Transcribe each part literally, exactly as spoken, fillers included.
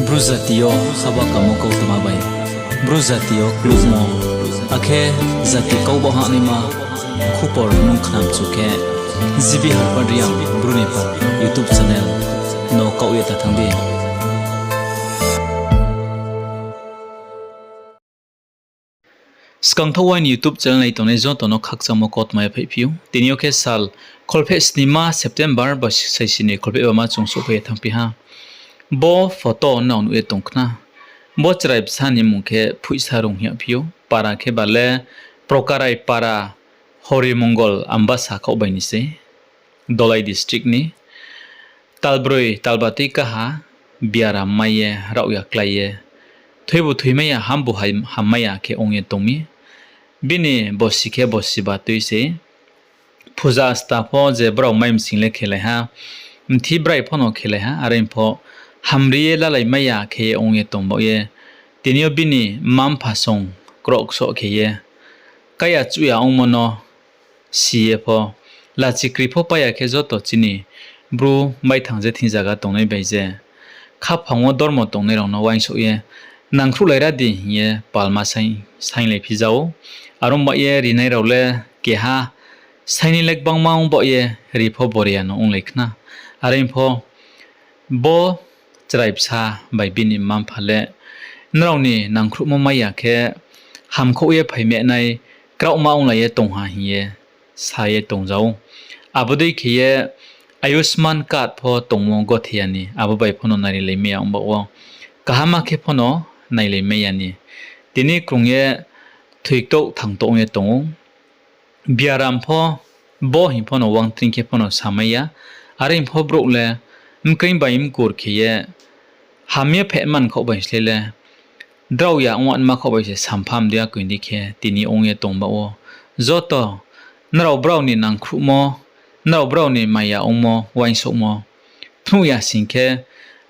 Bru jati yo haba kamo kautma bai, Bru jati yo klukmo, akhe jati kau baoh hahnaima khupor nung khnamchu khe, G B Harpad Reang Bru ni pha YouTube channel no kaoh ye ta thanng di. Skangthaoh aini YouTube channel nai tongnai joto no khakchangmo kautma yaphaihphi ou. Tini yo khe sal kholpheh snima September bo saisi ni kholpheh bama chung souhphai ye thanngphi ha. Bo photo nrao nuh ye tong khna. Bo chrai bsa ni mmung khe Phuihsarung hing yagphi ou. Para khe ba le Prokarai para Horimongol Ambasa khaoh bai ni se. Dholai district ni. Talbroi talbatui kaha biaram mai ye, raohya klái ye, thoibu thoimai ya, hambu ham-, hammai ya khe ong ye tong mi. Bini bosi khe bosi batui se. Phuja asta pho je brao mai msing le khelai ha, mthi brai pho no khelai ha, are pho hamri ye lalai mai ya khe ye ong ye tong baoh ye, tini yo bini mma-mpha song kroh ksoh khe ye, kaiya chuhya ongmo no si ye pho, lachi kri pho pai ya khe joto chini Bru baithang je thing zaga tongnai bai je khaphang wo dormo tongnai rao no uaingsouh ye nangkhruhlai ra di hing ye palma saing, sainglaiphi ja ou. Are ong baoh ye rinai rao le keha saini le gbangma ong baoh ye ri pho bore ya no onglai khna. Are pho bo chrai bsa bai bini mma-mpha le nrao ni nangkhruhmo mai ya khe hamkhouh ye phaimehnai kraohma onglai ye tong ha hing ye sa ye tong ja ou. Abo dei khe ye Ayushman card pho tongmo gothe ya ni, abo bai pho no nairilai mai ya ong baoh wo, kaham khe pho no nailai mai ya ni. Tini krung ye thoiktouh thangtouh ong ye tong ou. Biaram pho bo hing pho no uang tring khe pho no samai ya. Are hing pho brouh le mkreing bai mkur khe ye ham ye phehman khaoh bai slái le drao ya ong anma khaoh bai se sampha mdei akoi di khe tini ong ye tong baoh wo. Joto nrao brao ni nangkhruhmo, nrao brao ni maya ongmo, uaingsouhmo phnuh ya sing khe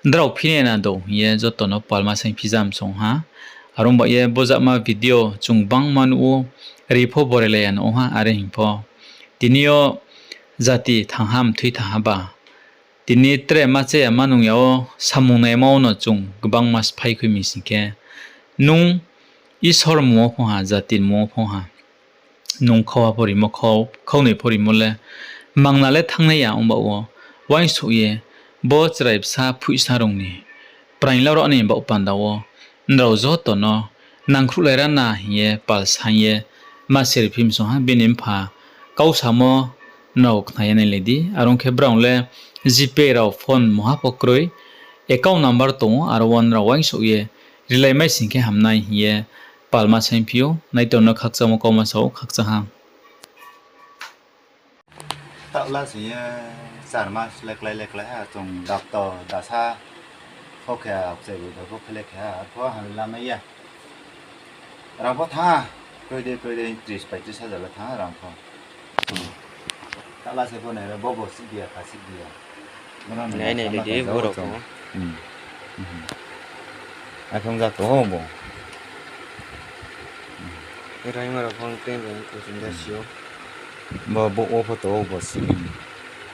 drao phine na dou hing ye joto no palma saingphi ja msong ha. Are ong baoh ye bojama video chung gbangma nuh ou, ri pho borelai ya no ong ha, are hing pho. Tini yo jati thangha mthui thangha ba. Tini tre ma cha ya ma nung ya wo samung naima wo no chung gbangma sphái khui mi sing khe, nung Isor mmung wo phong ha, jati mmung wo phong ha. Nung khauha pho rimo, khau, khaunoi pho rimo le mangna le thanngnai ya ong baoh wo, uaingsouh ye bo chrai bsa Phuihsarung ni praing lau rao ni baoh panda wo nrao joto no nangkhruhlai ra na hing ye pal saing ye ma se riphi msong ha. Bini mpha kau samo nrao khna ye nailai di. Are ong khe brao le GPay rao phone mungha pho kroi, account number tong ou, aro wo nrao uaingsouh ye rilai mai sing khe hamnai hing ye palma saingphi ou. Naitor no khakchangmo kauma sa ou, khakchang ha. Taoh la sing ye char mas le klái le klái ha, chung doctor dasa pho khe, akchai bo pho khe le khe ha, arpho hamri lamai ya. Rang pho thanng ha, kroi dei, kroi dei, tris, paitris hajar le thanng ha rang pho. Taoh la se bo nai ro, bo bo sih di ya, kha sih di ya. Nai nai le di, bo rao pho. Akhe ong jak tong ou bo. Raima rao pho tei bai kuching ja si ou. Bo, bo wo pho tong ou bo si.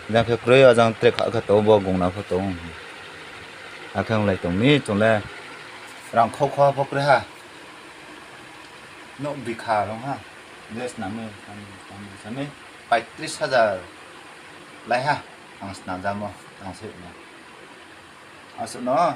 Jang khe kroi, ajang tre kha khe tong ou, bo gongna pho tong ou. Akhe onglai tong mi chung le rang khau khau pho kroi ha. Nouh bikha rung ha. Je snam mi, snam mi, snam mi, paitris hajar lai ha. Ang snam jamo, ang se no. Asuh no.